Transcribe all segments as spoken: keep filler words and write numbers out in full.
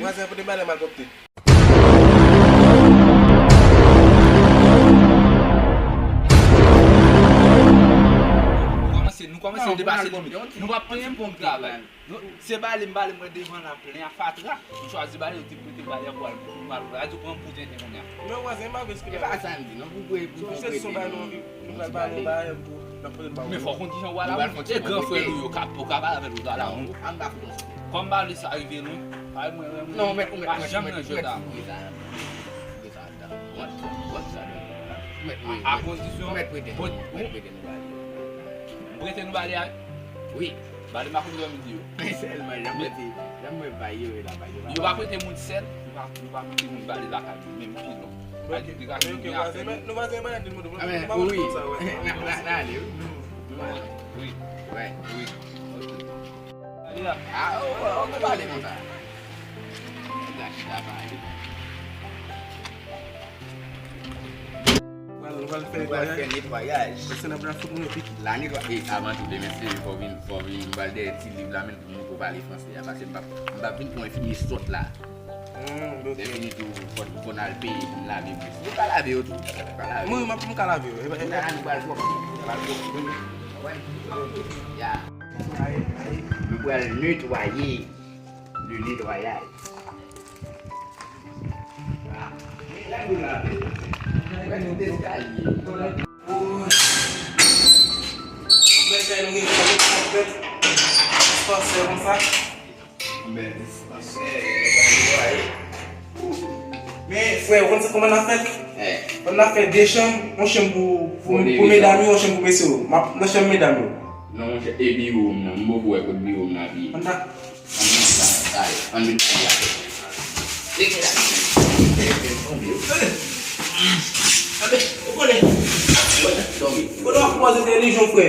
Vwazen pote bale malpwòpte. Nou kòmanse, nou kòmanse depase limit. Nou pa peye m pou m travay. Se bale m bale mwen devan la plen a fatra. M chwazi bale, yo di m prete bale a pou al pou al pou al di pran m pou tenten kounye a. Men vwazen m pa vle eksplike. E pa sa m di non, pou pou pou prete. Se sou bale nou anvi nou pral bale yon bagay pou n ap prete l ba ou. Men fò w konn kijan w al la. E gran frè nou yo ka pou ka pale avè nou la. Kòm bale sa rive lwen. Ay mwen mwen mwen. Non, men ou mèt pa janm nan jwèt la. A kondisyon. Ou mèt prete. Ou mèt prete nou bale. M prete nou bale a? Wi. Bale m pa konn dòmi di yo. Sèlman, jan mwen di, jan mwen bay yo, e la bay yo. Yo pa prete moun sèl, yo pa yo pa prete moun bale lakay yo, menm pilon. Bay yo degaje nou gen afè nou. Nou pa gen bale di nou. Ah, men, wi. N a, n a, n a ale, wi. Wi. Wi. Wi. Ok. Ale la. Ah, oh, oh, oh, pale konsa. Gad chita pale. Nou pral fè netwayaj. Paske n ap fout moun yo piki. La netwayaj. E avan tou, demen se fò vin, fò vin m pral dèyè ti liv la menm pou m ko pale franse a. Paske m p ap, m p ap vin pou enfimye sòt la. Lè fini tou, fò, fò n al peye pou n lave bous. Yo ka lave yo tou. Yo ka lave. Mwen, mwen, mwen ka lave yo. Kounye a la, nou pral pwòp. Nou pral pwòp. Ya. Nou pral netwaye. Le netwayaj. Men frè, ou konn sa kòman n ap fè? Ann ap fè de chanm, yon chanm pou, pou, pou medam yo, yon chanm pou mesye yo. M ap nan chanm medam yo. Non, monchè, e biwo m nan, m poko wè kot biwo m nan ap ye. Ann met bagay la. Leve la. Tande, ou konnen. Konnen w ap kòmanse fè lijyon, frè.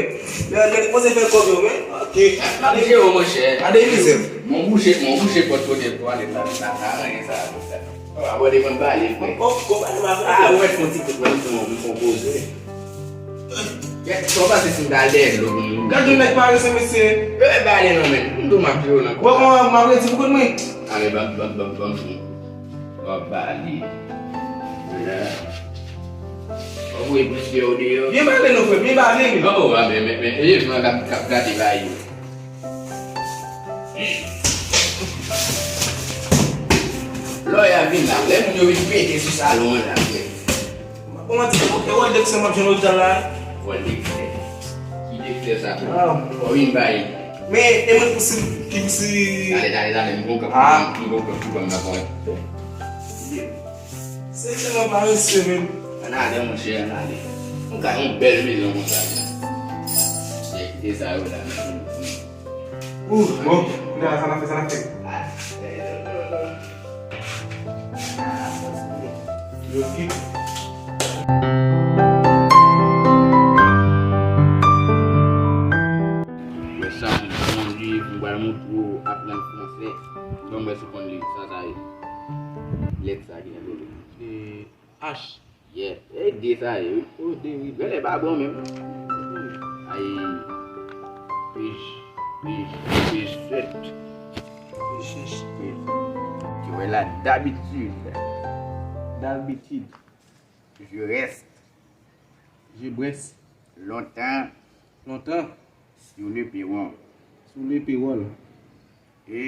Lè, lè li kòmanse fè kòb yo, men, ok. Ap jere w, monchè. Gade mizè. Mwen bouche, mwen bouche pòt kote twalèt la, sa, sa, sa, sa. Abòne mwen pale, frè. Ah, ou mèt fè yon ti kout, mwen, mwen fè yon poze. Kèt, sa w panse si m t al dèyè dlo pou nou? Gad yon nèg parese, mesye. Yo, e pa ale non, men. M tou m ap jwe w nan kò. Bon, mwen, m ap redi pou kout mwen. Ale, ban, ban, ban, ban, ban. W ap bale. Vwala. W ap voye plis ke w deyò. Byen bale non, frè, byen bale wi. Oh, oh, a, men, men, men, e, mwen k ap, k ap gate bagay yo. Lòyè a vin la, lè moun yo vin pete sou salon an la, frè. Kòman di, e wòl Dexter m ap jwenn lopital la? Wòl Dexter? Ki Dexter sa? Fò vin bay. Men, e mwen ki pou si, ki pou si. Tande, tande, tande, m gon kòb, m gon kòb pou ban m nan pwen. Se tèlman parese, men. Ann ale, monchè, ann ale. Nou ka yon bèl mezon konsa. Kite sa yo la. Ou, bon, kounye a sa n ap fè, sa n ap fè. Yo ki. Wè sa, m konn li, m pral montre w aprann fransè. Ban m wè si w konn li, sa sa ye. Lèt sa ki nan do l. E, H. Yeah. E de sa ye, wi. O, de, wi. Genlè pa bon menm. Ay. Pej, pej, pej sèt. Pej sèt. Pej. Ki wè la, dabitid. Dabitid. Je reste. Je reste. Longtemps. Longtemps. Sur le perron. Sur le perron. E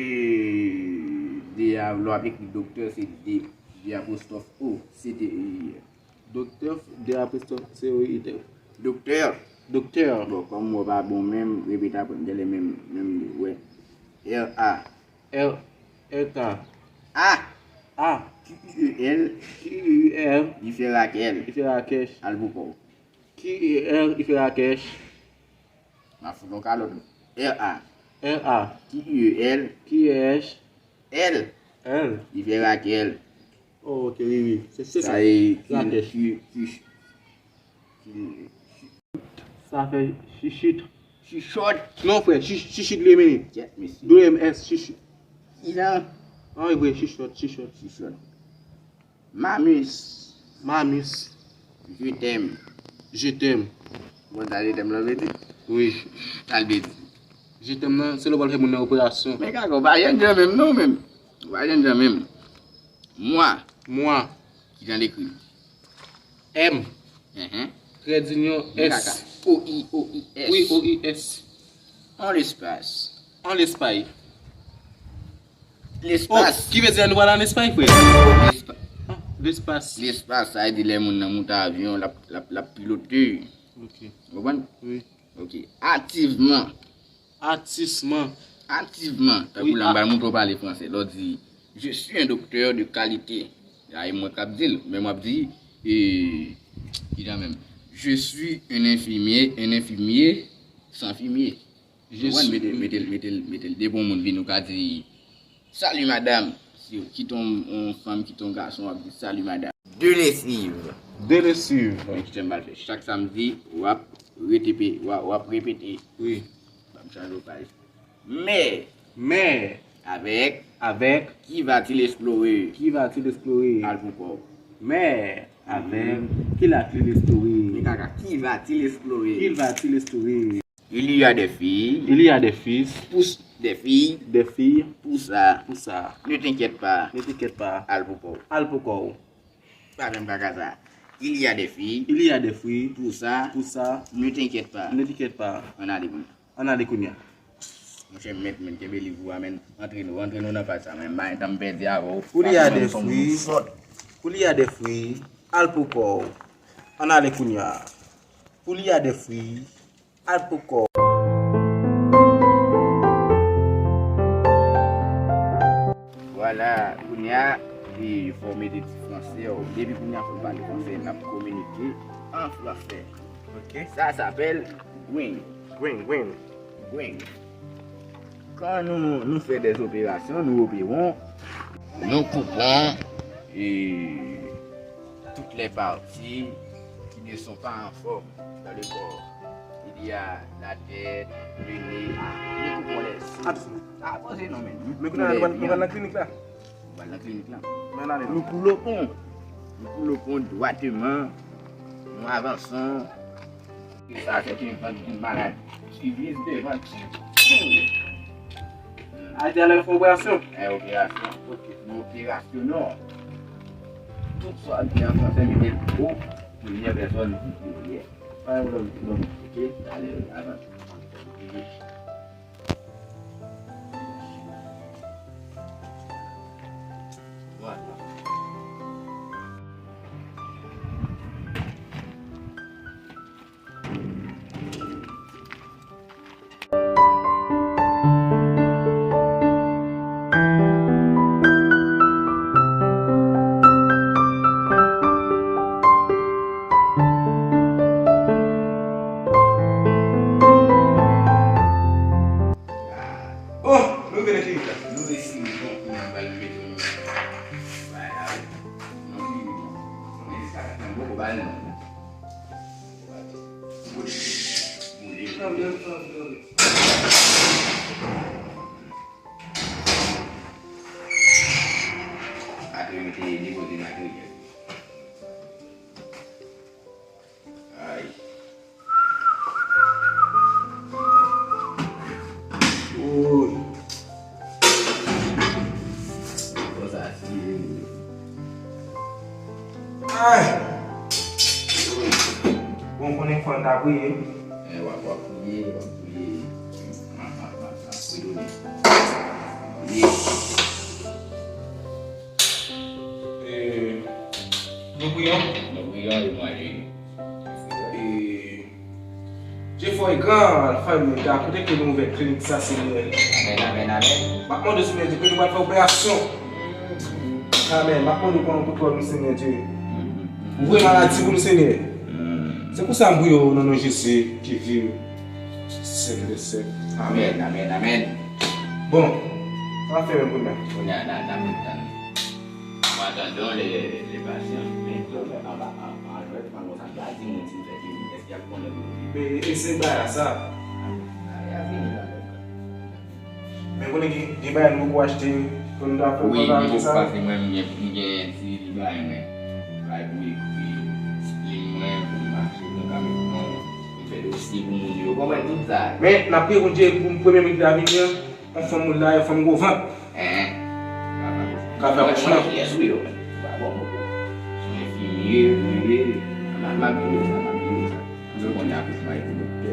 de a, lè w ap ekri doktè, se D, D apostwòf O, C T E I R. Doktè, D apostwòf C O I T. Doktè. Doktè. Bon, kòm mo pa bon menm, repete apre m, genlè menm, menm li, wè. R A. R, R K. A. A. Q U E L. Q U E L. Li fè Rakèl. Li fè Rakèch. Al pou kò w. Q U E L, li fè Rakèch. M ap fout yon kalòt. R A. R A. Q U E L. Q U E H. L. L. Li fè Rakèl. Oh, ok, wi, wi. Se, se sa. Sa e Rakèch. Sa fè chichit. Chichòt. Non, frè, chich, chichit li ye, men. Kèt, mesye. W M S, chichit. Ki jan? An, wi, chichòt, chichòt. Chichòt. Mamis. Mamis. Je t'aime. Je t'aime. Bon, sa je t'aime lan vle di? Wi. Sa l vle di? Je t'aime lan, se lè w pral fè moun nan operasyon. Men kaka, w pa jèn jan menm non, menm. Ou pa jwenn jan menm. Mwa. Mwa. Kijan l ekri? M. Enhen. Trè dinyon, S. Kaka. O I, O I S. Wi, O I S. An lespas. An lespay. Lespas. Oh, ki vle di nou pral an Espay, frè? Lespa- Ah, lespas. Lespas, sa vle di lè moun nan monte avyon, l ap, l ap, l ap pilote. Ok. Ou konprann? Wi. Ok. Aktivman. Aktivman. Aktivman. Tankou la, m pral montre w pale franse. Lè w di, "Je suis un docteur de qualité." A, e mwen k ap di l, men m ap di, e, kijan menm? "Je suis un infirmier, un infirmier sans fumier." Je suis, mete, mete, mete, mete l depi yon moun vini, ou ka di, "Salut madame." Si w kite yon, yon fanm, kite yon gason, w ap di, "Salut madame." De lesiv. De lesiv. Men kite m pral fè. Chak samdi, w ap retepe, w ap, w ap repete. Wi. Ban m chanje paj. Mè. Mè. Avèk. Avèk. Qui va-t-il explorer? Qui va-t-il explorer? Al pou kò w. Mè. Avèk. Qui va-t-il explorer? Men kaka. Qui va-t-il explorer? Qui va-t-il explorer? Il y a des filles. Il y a des filles. Pour s- Des filles. Des filles. Pour ça. Pour ça. Ne t'inquiète pas. Ne t'inquiète pas. Al pou kò w. Al pou kò w. Pa menm kaka sa. Il y a des filles. Il y a des filles. Pour ça. Pour ça. Ne t'inquiète pas. Ne t'inquiète pas. Ann ale kounye a. Ann ale kounye a. Monchè, mèt, men kenbe liv ou a, men. Antre nou, antre nou nan paj sa, men. M pa gen tan m pèdi avè w. Pour y a des fruits. Pour y a des fruits. Al pou kò w. Ann ale kounye a. Pour y a des fruits. Al pou kò w. Vwala, kounye a, e, fò w mete ti franse w. Depi kounye a, fò w pale franse, n ap kominike an franse. Ok. Ça s'appelle gwing. Gwing, gwing. Gwing. Kan nou, nou fè des opérations, nou opewon, nou koupon, e, toutes les parties qui ne sont pas en forme dans le corps. Il y a la tête, le nez, nou koupon les. Avanse non, men. Men kounye a, nou pral, nou pral nan klinik la. Nou pral nan klinik la. Men ale. Nou koule pon. Nou koule pon dwateman. Nou avanse. Sa se yon bann malad ki viv devan ti tou. A di alè fè operasyon. E operasyon. Ok. Yon operasyon non. Tout sa ki an franse mete l o, plizyè pèsòn di plizyè. Pa gen pwoblèm. Ok, ale, avanse. Oh, nou vin nan klinik la. Nou resi bon, kounye a m pral mete yon bagay la, wi. Non, fini. Men jiska prezan m poko ba l non. Boule. Apre mete depoze materyèl. Ay. Woy. Bon, sa, si. Ay. Woy. Bon, konnen fò n ta priye. Eh, w ap, w ap priye, w ap priye. Ap, ap, ap, ap fredone. Priye. Eh, nou priye. Nou priye, e mwen, e, Jefò e gran, Alfa e Omega, kote ke nou ouvè klinik sa, Senyè. Amèn, amèn, amèn. M ap mande w, Senyè Dye, ke nou pral fè operasyon. Amèn. M ap mande w pran kontwòl nou, Senyè Dye. Voye maladi pou nou, Senyè. Se pou sa m priye w nan non Jezi ki viv syèk dè syèk. Amèn, amèn, amèn. Bon, sa fè menm kounye a. Kounye a, n a, n a, n a, Mwen atandan le, le pasyan. Men, doktè, anba, an, an, anlè, pandan sa, la di moun si m fè klinik, èske y ap konnen pou yo? Men, e se bagay la, sa. Bagay la fini la, doktè. Men konnen gen, gen bagay nou poko achte, pou nou ta fè konsa, men sa. Wi, men poko pase mwen, m gen, m gen ti bagay mwen. Bagay pou ekri, ti plim mwen, pou m achte, pou m ka met non, pou m fè dosye pou moun yo. Konprann tout sa. Men, n ap priye Bondye pou premye minit la vini an, yon fanm moun la, yon fanm gwo vant. Enhen. Ka fè akouchman. Yes, wi, yo. Ba bon, bon. Enfimye, mwen ye. M ap, m ap vini sa, m ap vini sa. Mwen konnen akouchman e pou doktè.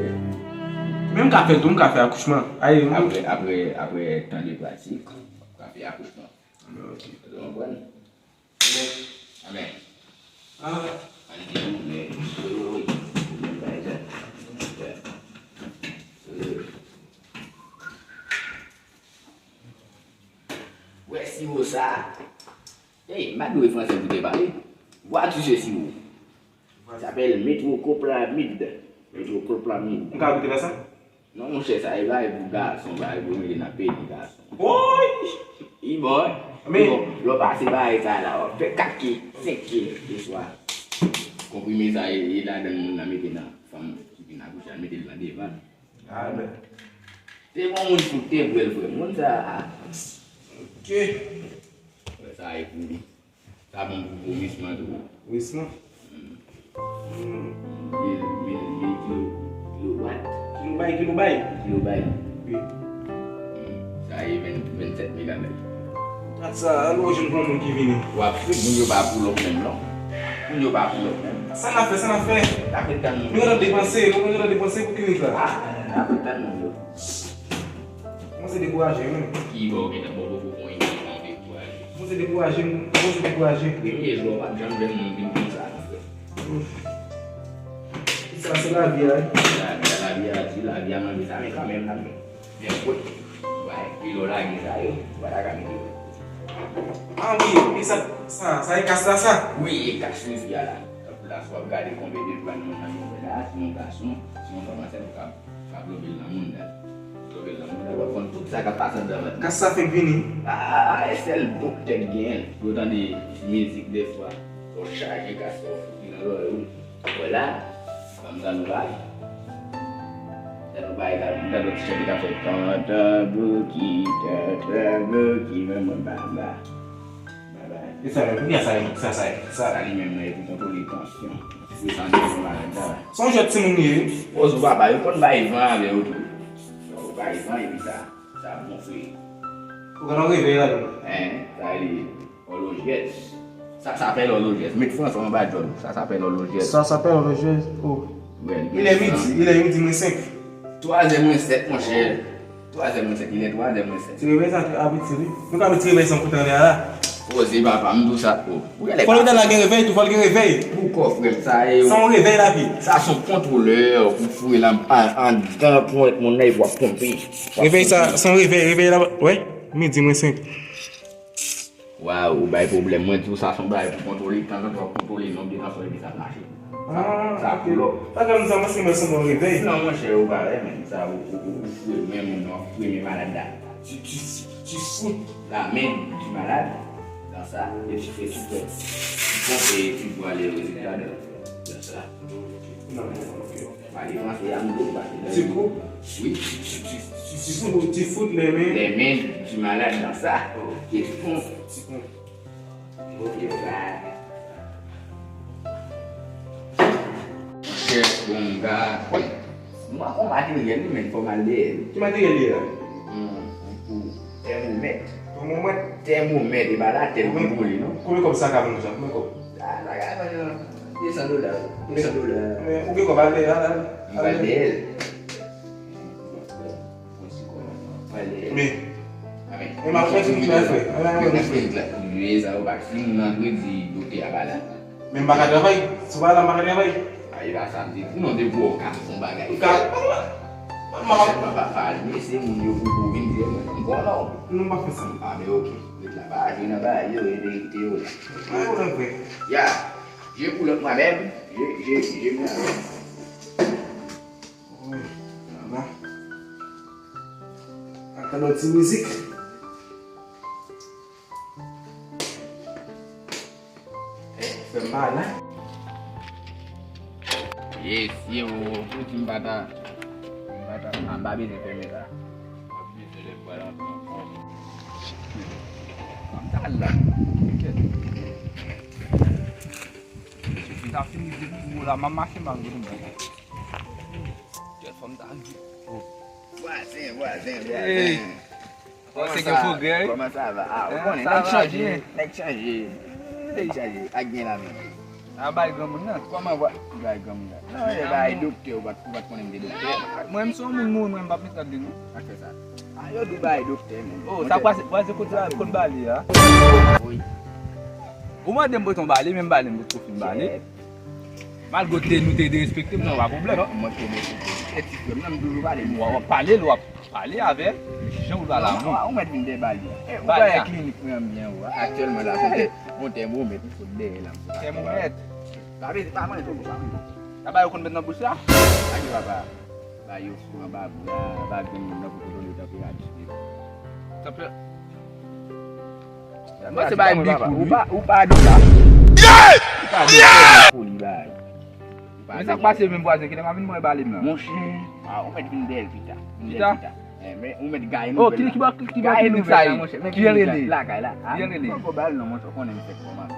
Men m ka fè l tou, m ka fè akouchman. Ay, m Apre, apre, apre tan de pratik, w ap ka fè akouchman. Ok. Ou konprann? Amèn. Ah. Ann di nou, men, wi, wi, wi. Ou menm pa egzanp. Wè siwo sa. Ey, m pa dwe fransè pou te pale. Voici ce sirop. Il s'appelle métoclopramide. Métoclopramide. M ka goute lè sa? Non, monchè, sa e bagay pou gason, bagay pou mete nan peni gason. Woy! Li bon, wi. Men Li bon, lè w pase bagay sa la, w ap fè kat kil, senk kil de swa. Konprime sa, e, e ladan moun nan mete nan fanm ki vin akouche, al mete l nan devan. Amen. Se bon moun fout te vre l, frè. Moun sa a. Ok. Sa e pou li. Sa bon pou vomisman tou. Vomisman? Mm. Mm. Mil, mil, mil kilo, kilo wat. Kilo bay, kilo bay. Kilo bay. Wi. Mm. Sa e ven, vennsèt megabayt. Gad sa, alò jwenn pou moun ki vini. W ap swiv, moun yo pa pull up menm, non. Moun yo pa pull up menm. Sa n ap fè, sa n ap fè? N ap ret tann moun. Nou gentan depanse, nou gentan depanse pou klinik la. Ah, n ap ret tann moun yo. Mwen se dekouraje, wi. Ki bò w gentan bò poko konyen, ou dekouraje? Mwen se dekouraje, mwen se dekouraje. Premye jou, w p ap janm jwenn moun vin konsa, non, frè. Sa se lavi a, wi. Lavi a, lavi a, di lavi a mande sa, men kanmenm, kanmenm. Men, wè, wè, pi lè w lage sa yo, w pa ta ka mete yo. Ah wi, e sa, sa, sa e kas la, sa? Wi, e kas wi, fi a la. Tankou la, si w ap gade konbyen de grann moun nan yon la, si yon gason, si yon fanm ansent, ou ka Ka blobe l nan moun nan. Blobe l nan moun nan, w ap konn tout sa k ap pase anndan vant nan. Kas sa fenk vini. A, a, a, e sèl doktè k genyen l. Pou yo tande mizik defwa, fò w chaje kas sa, w fout li nan lòrèy ou. Wè la, fanm sa nou bay. Sa nou bay la, m tande yon ti chante k ap fè tantan bouki, tantan bouki, men mwen pa anba. E sa menm, poukisa sa, sa, sa, sa? Sa li menm nan, e pou kontwole tansyon. Desann tansyon malad la. Se yon jwèt timoun li ye, wi. Poz ou papa, yo konn bay van avè yo tou. Yo bay van epi sa, sa gonfle. Ou gen yon revèy ladan l. Hein, sa li, òlojyèz. Ça s'appelle horloger. Met fransè anba djòl ou. Ça s'appelle horloger. Ça s'appelle horloger. Oh. Wè, li gen sans. Il est midi, il est midi moins cinq. Twazè mwens sèt, monchè. Twazè mwens sèt, il est twazè mwens sèt. Ti revèy sa, abitid, wi. Nou ka met ti revèy san koute anlè a la. Poze, papa, m di w sa, o. Fò lopital la gen revèy tou, fò l gen revèy. Pou kò frè m, sa e. Sa yon revèy lavi. Sa se yon kontwolè pou foure l an, an, anndan ponyèt moun nan epi w ap ponpe. Revèy sa, se yon revèy, revèy la, wè, midi mwens senk. Waw, ou bay pwoblèm. Mwen di w sa se yon bagay pou kontwole, tanzantan w ap kontwole nonb de tansyon epi sa ap mache. Sa, ah, sa ok. Pull up. Sa fè m sa, mwen se mwen se mwen revèy. Non, monchè, ou pa renmen sa, ou, ou, ou, ou fre men moun nan, ou fre men malad la. Tu, tu, tu fous la main du malade dans ça, et tu fais, tu fais, tu pompes et tu vois les résultats de, de ça. Non, non, ok. Pale franse a, m tou pase nan. Tu coupes? Wi. Tu, tu, tu, tu fous, tu fous les mains. Les mains du malade dans ça. Ok. Tu pompes. Tu pompes. Ok, bye. Monchè, bon, m ka, wi. M pa konn materyèl li, men fò m al dèyè l. Ki materyèl li ye la? Hmm, pou tèmomèt. Tèmomèt? Tèmomèt, e pa latè l pou boule, non? Konbyen kòb sa ka vann konsa? Konbyen kòb? Ah, sa ka vann, de san dola. De san dola. Men, ou gen kòb, al dèyè, al, al, al dèyè. M pral dèyè l. Mwen si kòman, mwen pral dèyè l. Men, men m ap fè klinik la, frè. Al, al, al, al. Mwen fè klinik la. Wi, sa yo pa, si moun antre, di doktè a pa la. Men m pa ka travay. Si w pa la, m pa ka travay. A, e pa sa m di. Non, depi w ka fè yon bagay. Ou ka. Mwen pa pa pale, men se moun yo pou, pou vin di mwen, m konnen w. Non, m pa fè sa. A, men ok. Ret la, pa jwe nan bagay yo, e verite yo la. Mwen konnen vre. Ya. Je pull up moi-même. Je, je, je mwen. Wi, la. Ap tande yon ti mizik. Eh, fè m pa la. Yes, yo, pou di m pa ta, m pa ta, ah, m pa bezwen fèmen sa. M ap bezwen lè vwa la ankò. M ta la. Kèt. Mesye, si ta fini di pou la, m ap mache m pa m gen moun. Kèt, fò m ta rive. Vwazen, vwazen, vwazen. Panse gen pwogrè, wi. Kòman sa va? Ah, ou konnen, nèg chanje, nèg chanje. Nèg chanje. Ak gen la menm. A bay granmoun nan. Kòman w ap bay granmoun nan? Non, e bay doktè, ou pa t, ou pa t konnen m te doktè. Mwen, m se yon moun mouri, mwen, m p ap met rad li, non. Sa k fè sa? Ah, yo di bay doktè, men. Oh, sa pase, pase kote, kote bale a. Wi. Ou mande m pou ton bale, men m bale, m potko fin bale. Malgre te, nou te derespekte m, sa pa pwoblèm. Non, mwen te derespekte. E ti frè m nan, m toujou pale. W ap pale l, w ap pale avè l, jan w pale a moun. Ou mèt vin dèyè bale a. E, ou pa wè klinik mwen an byen, ou, aktyèlman la, se yon tèmomèt, ou fout dèyè la, m fout. Tèmomèt. Pa vle di pa manje, ou pa manje. Sa ba yo konn met nan bouch la? Ak yo pa ba yo fou anba bra, ba grenn moun nan pou kontwole tanperati. Tanpè. Mwen se bay big pou li. Ou pa, ou pa doktè. Ou pa doktè pou li bay. Men sa k pase menm vwazen, kilè m a vin mwen bale m nan? Monchè, ah, ou mèt vin dèyè l pita. Vin dèyè l pita. Eh, men ou mèt gaye nou. Oh, ki, ki bò, ki bò, ki nouvèl sa ye? Ki jan l rele? Lakay la. Ki jan l rele? Poko bal non, monchè, ou konnen m fèk kòmanse.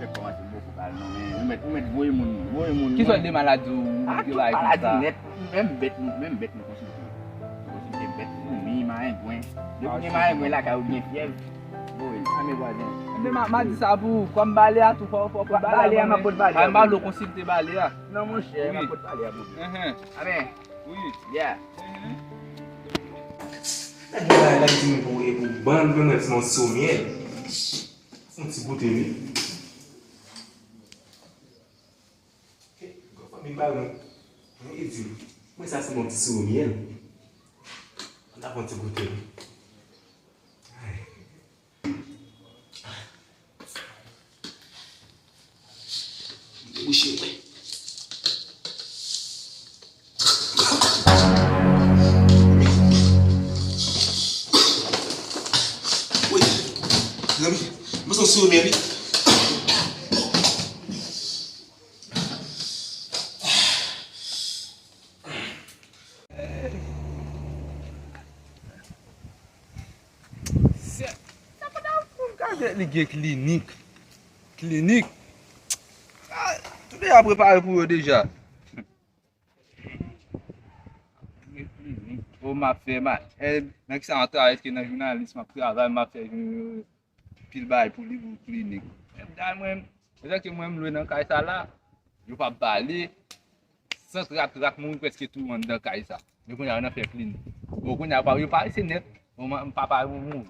Fèk kòmanse, m poko bal non, men ou mèt, ou mèt voye moun, voye moun. Ki sòt de maladi ou gen bagay konsa? Maladi nèt, menm bèt nou, menm bèt nou konsilte. Nou konsilte bèt, foumi, marengwen. Depi gen marengwen lakay ou, gen fyèv. Voye l, ame vwazen. Men m a, m a di sa pou ou, kòm bale a tou, fò, fò, fò bale a, m ap pot bale a. M a konsilte bale a. Non, monchè, m ap pot bale a pou ou. Amen. Wi. Yeah. Nèg yo la, nèg di mwen pou, e pou ban l, mwen, mwen, se yon siwo myèl. Fè yon ti goute, wi. Gwo fanmi ba mwen. Mwen, e di m, mwen, sa se yon ti siwo myèl. Ann ap fè yon ti goute, wi. Debouche, wi. Wi, zanmi, mwen se yon siwo myèl, wi. Sèt. Sa pa ta pou m ka jwenn li gen klinik. Klinik. Ah, tout deja prepare pou yo deja. Gen klinik. Oh, m ap fè ma-, eh, nan ki sa m ap travay, èske nan jounalis m ap travay, m ap fè jou-, pil bagay pou li, pou klinik. Menm dal mwen, lè ke mwen m lwe nan kay sa la, yo p ap bale, san trak, trak mouri prèske tou anndan kay sa. Men kounye a, yo nan fè klinik. Bon, kounye a, yo parese nèt, bon, m, papa yo mouri.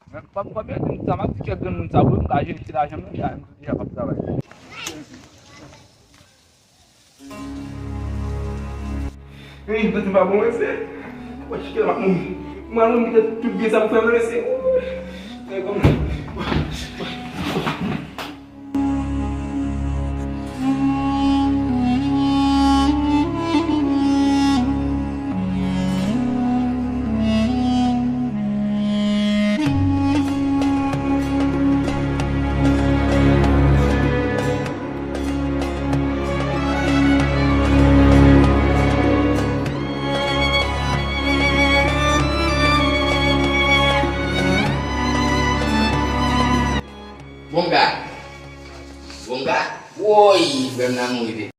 Men, pa, pa pèdi m sa, m ap di kèk granmoun sa, pou yo m ka jere ti lajan m nan, deja, m deja p ap travay. Ey, tèt mwen pa bon, mesye. Wè, chike la, m ap mouri. Mwen, mwen, tout byen sa pou fè, mesye. Ey, kòm. Bonga. Bonga. Woy, frè m nan mouri.